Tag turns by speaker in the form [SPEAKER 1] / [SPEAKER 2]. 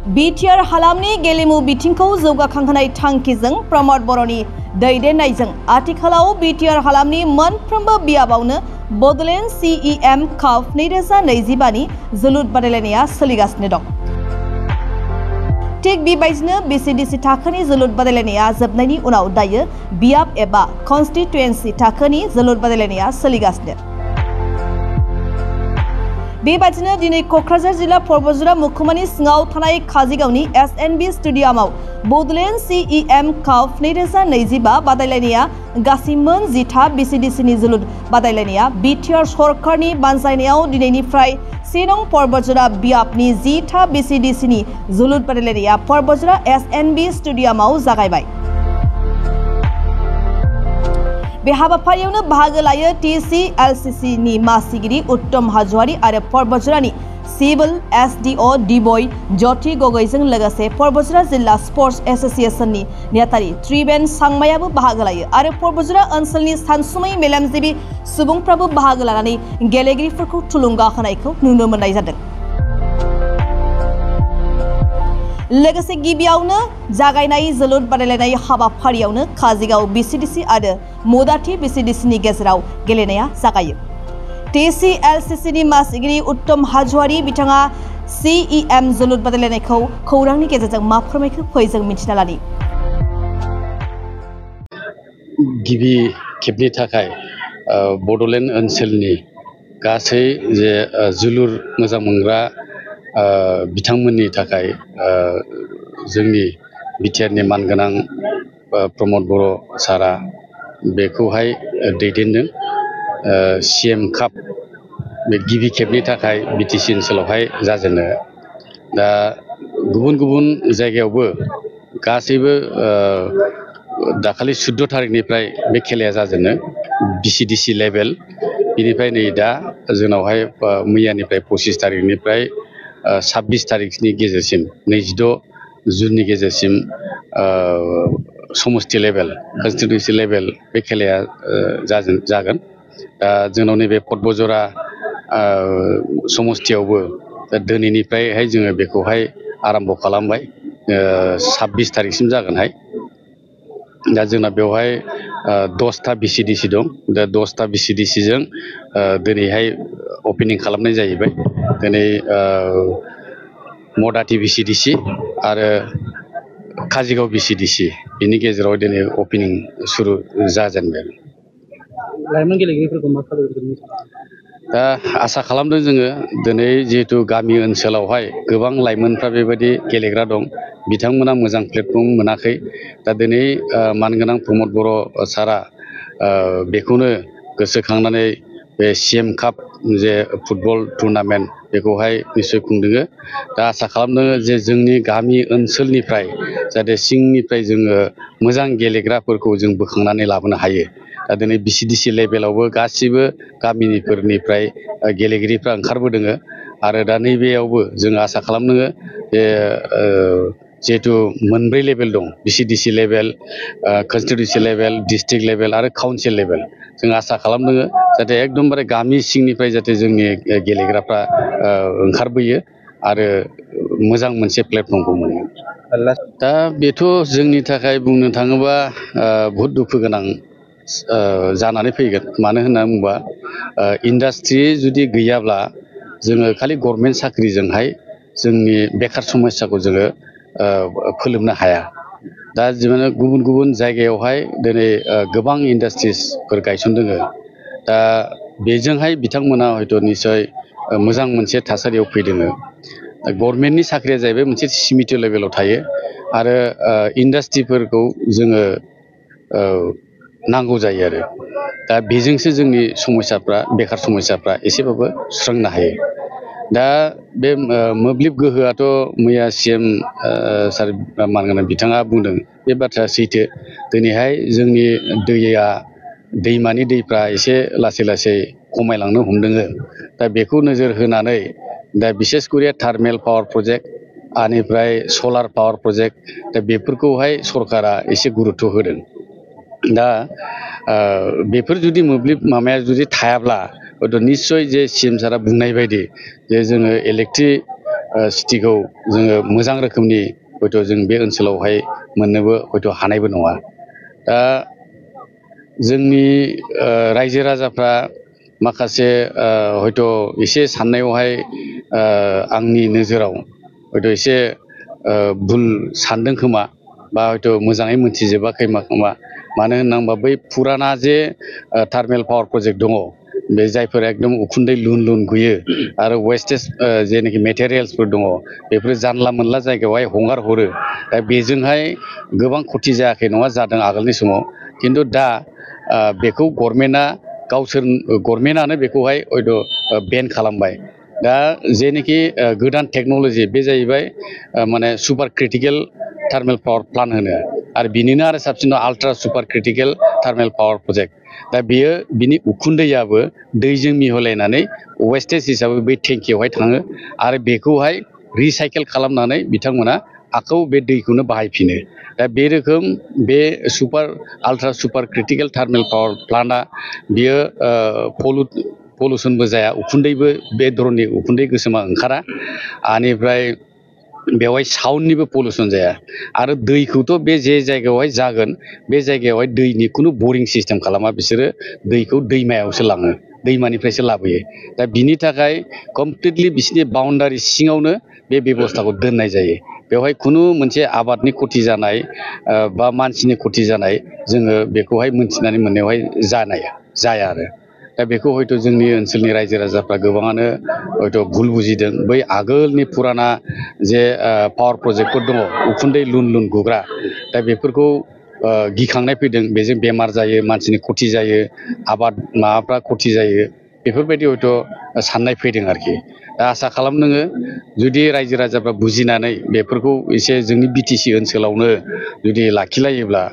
[SPEAKER 1] BTR हालामनि गेलेमु बिथिंखौ जौगाखांहोनाय थांखिजों प्रमद बर'नि दैदेननायजों आथिखालाव बिटिआर हालामनि मोनफ्रोमबो बियाबावनो बड'लेण्ड CEM काप 2025 नि जोलुर बादायलायनाया सोलिगासिनो दं। थिग बेबायदिनो BCDC थाखोनि जोलुर बादायलायनाया जोबनायनि उनाव दायो बियाब एबा कन्स्टिट्युएन्सि थाखोनि जोलुर बादायलायनाया सोलिगासिनो। बेबायदिनो दिनै क'क्राझार जिल्ला परबजरा मुखुमानि सिङाव थानाय काजिगावनि SNB स्टेडियामाव बड'लेण्ड CEM काप 2025 बादायलायनाया गासै मोन 10 BCDCनि जोलुर बादायलायनाया बिटिआर सरकारनि बानजायनायाव दिनैनिफ्राय 1 नं परबजरा बियाबनि 10 BCDCनि जोलुर बादायलायनाया परबजरा SNB स्टेडियामाव जागायबाय। बे हाबाफारियावनो बाहागो लायो TCLCCनि मासिगिरि उत्तम हाज'वारि आरो परबजरानि सिभिल SDO दिबय ज्योति गगैजों लोगोसे परबजरा जिल्ला स्पर्ट्स एसोसिएशननि नेहाथारि त्रिबेन सांमायाबो बाहागो लायो आरो परबजरा ओनसोलनि सानसुमै मेलेमजिबि सुबुंफ्राबो बाहागो लानानै गेलेगिरिफोरखौ थुलुंगा होनायखौ नुनो मोननाय जादों। लोगोसे गिबियावनो जागायनाय जोलुर बादायलायनाय हाबाफारियावनो काजिगाव BCDC आरो मोदाथि BCDCनि गेजेराव गेलेनाया जागायो। TCLCCनि मासिगिरि उत्तम हाज'वारि बिथाङा CEM जोलुर बादायलायनायखौ खौरांनि गेजेरजों मा फोरमायखो फै जों मिथिना लानि।
[SPEAKER 2] गिबि खेबनि थाखाय बड'लेण्ड ओनसोलनि गासै जे जोलुर मोजां मोनग्रा बिथांमोननि थाखाय जोंनि बिटिआरनि मानगोनां प्रमद बर' सारा बेखौहाय दैदेनदों। CM काप बे गिबि खेबनि थाखाय BTC ओनसोलावहाय जाजेनो। दा गुबुन गुबुन जायगायावबो गासैबो दाखालि 14 थारिखनिफ्राय बे खेलाया जाजेनो BCDC लेभेल। बिनिफ्राय नै दा जोंनावहाय मैयानिफ्राय 25 थारिखनिफ्राय 26 थारिखनि गेजेरसिम 26 जुननि गेजेरसिम समष्टि लेभेल कन्स्टिटिउन्सि लेभेल बे खेलाया जागोन। दा जोंनाव नैबे परबजरा समष्टियावबो दिनैनिफ्रायहाय जोङो बेखौहाय आरम्भ खालामबाय। 26 थारिखसिम जागोनहाय। दा जोंना बेवहाय 10टा BCDC दं। दा 10टा BCDCजों दिनैहाय अपेनिं खालामनाय जाहैबाय। दिनै मोदाथि BCDC आरो काजिगाव BCDC बिनि गेजेराव दिनै अपेनिं सुरु जाजेनबाय।
[SPEAKER 3] लाइमोन गेलेगिरिफोरखौ मा खालामगोन?
[SPEAKER 2] दा आसा खालामदों जोङो दिनै जिहेतु गामि ओनसोलावहाय गोबां लाइमोनफ्रा बेबायदि गेलेग्रा दं, बिथांमोना मोजां प्लेटफर्म मोनाखै। दा दिनै मानगोनां प्रमद बर' सारा बेखौनो गोसोखांनानै बे CM काप जे फुटबल टुर्नामेन्ट बेखौहाय निश्चय खुंदों। दा आसा खालामदों जे जोंनि गामि ओनसोलनिफ्राय जाहाथे सिंनिफ्राय जोङो मोजां गेलेग्राफोरखौ जों बोखांनानै लाबोनो हायो। दा दिनै BCDC लेभेलावबो गासिबो गामिनिफोरनिफ्राय गेलेगिरिफ्रा ओंखारबोदों आरो दा नैबेयावबो जों आसा खालामदों जे जिहेतु मोनब्रै लेभेल दं BCDC level, constituency level, district level आरो काउन्सिल लेभेल। जों आसा खालामदों जाहाथे एकदमबारे गामि सिंनिफ्राय जाहाथे जोंनि गेलेग्राफ्रा ओंखारबोयो आरो मोजां मोनसे प्लेटफर्मखौ मोनो। दा बेथ' जोंनि थाखाय बुंनो थाङोबा बहुद दुखु गोनां जानानै फैगोन। मानो होनना बुङोबा इन्डास्ट्रि जुदि गैयाब्ला जोङो खालि गभर्नमेन्ट साख्रिजोंहाय जोंनि बेकार समस्याखौ जोङो फोलोमनो हाया। दा जिमाने गुबुन गुबुन जायगायावहाय दिनै गोबां इन्डास्ट्रिसफोर गायसनदों। दा बेजोंहाय बिथांमोना हयथ' निस्सय मोजां मोनसे थासारियाव फैदों। गभर्नमेन्टनि साख्रिया जाहैबाय मोनसे सीमित लेभेलाव थायो आरो इन्डास्ट्रिफोरखौ जोङो नांगौ जायो आरो दा बेजोंसो जोंनि समस्याफ्रा बेकार समस्याफ्रा एसेबाबो सुस्रांनो हायो। दा बे मोब्लिब गोहोआथ' मैया CM सार मानगोनां बिथाङा बुंदों बे बाथ्राया सैथो। दिनैहाय जोंनि दैमानि दैफ्रा एसे लासै लासै खमायलांनो हमदों। दा बेखौ नोजोर होनानै दा बिसेसकरि थार्मेल पावार प्रजेक्ट आनिफ्राय सलार पावार प्रजेक्ट दा बेफोरखौहाय सरकारा एसे गुरुत्थ' होदों। दा बेफोर जुदि मोब्लिब माबाया जुदि थायाब्ला हयथ' निस्सय जे CM सारा बुंनाय बायदि जे जोङो इलेक्ट्रिक सिटिखौ जोङो मोजां रोखोमनि हयथ' जों बे ओनसोलावहाय मोननोबो हयथ' हानायबो नङा। दा जोंनि रायजो राजाफ्रा माखासे हयथ' एसे साननायावहाय आंनि नोजोराव हयथ' एसे भुल सानदों खोमा बा हयथ' मोजाङै मोनथिजोबाखै खोमा। मानो होनना बुङोबा बै फुराना जे थार्मेल पावार प्रजेक्ट दङ, बे जायफोर एकदम उखुन्दै लुन लुन गुयो आरो वेस्टेज जेनाखि मेटेरियेल्सफोर दङ बेफोरो जानला मोनला जायगायावहाय हगार हरो। दा बेजोंहाय गोबां खथि जायाखै नङा, जादों आगोलनि समाव। खिन्थु दा बेखौ गभर्नमेन्टआनो बेखौहाय हयथ' बेन खालामबाय। दा जेनाखि गोदान टेक्न'लजि बे जाहैबाय माने super critical thermal power plant होनो, आरो बिनिनो आरो साबसिन ultra super critical thermal power project. दा बेयो बिनि उखुन्दैयाबो दैजों मिहलायनानै वेस्टेज हिसाबै बै टेंकियावहाय थाङो आरो बेखौहाय रिसाइकेल खालामनानै बिथांमोना आखौ बे दैखौनो बाहायफिनो। दा बे रोखोम बे ultra super critical thermal power प्लान्टआ बियो पलुसनबो जाया, उखुन्दैबो बे धरननि उखुन्दै गोसोमा ओंखारा, बेनिफ्राय बेवहाय साउन्डनिबो पलुसन जाया। आरो दैखौथ' बे जे जायगायावहाय जागोन बे जायगायावहाय दैनि खुनु बरिं सिस्टेम खालामा, बिसोरो दैखौ दैमायावसो लाङो, दैमानिफ्रायसो लाबोयो। दा बिनि थाखाय कमप्लिटलि बिसिनि बाउन्डारि सिङावनो बे बेबस्थाखौ दोननाय जायो। बेवहाय खुनु मोनसे आबादनि खथि जानाय बा मानसिनि खथि जानाय जोङो बेखौहाय मोनथिनानै मोननायावहाय जाया आरो। दा बेखौ हयथ' जोंनि ओनसोलनि रायजो राजाफ्रा गोबाङानो हयथ' भुल बुजिदों। बै आगोलनि फुराना जे पावार प्रजेक्टफोर दङ उखुन्दै लुन लुन गुग्रा, दा बेफोरखौ गिखांनाय फैदों, बेजों बेमार जायो, मानसिनि खथि जायो, आबाद माबाफ्रा खथि जायो, बेफोरबायदि हयथ' साननाय फैदों आरोखि। दा आसा खालामदोङो जुदि रायजो राजाफ्रा बुजिनानै बेफोरखौ एसे जोंनि BTC ओनसोलावनो जुदि लाखिलायोब्ला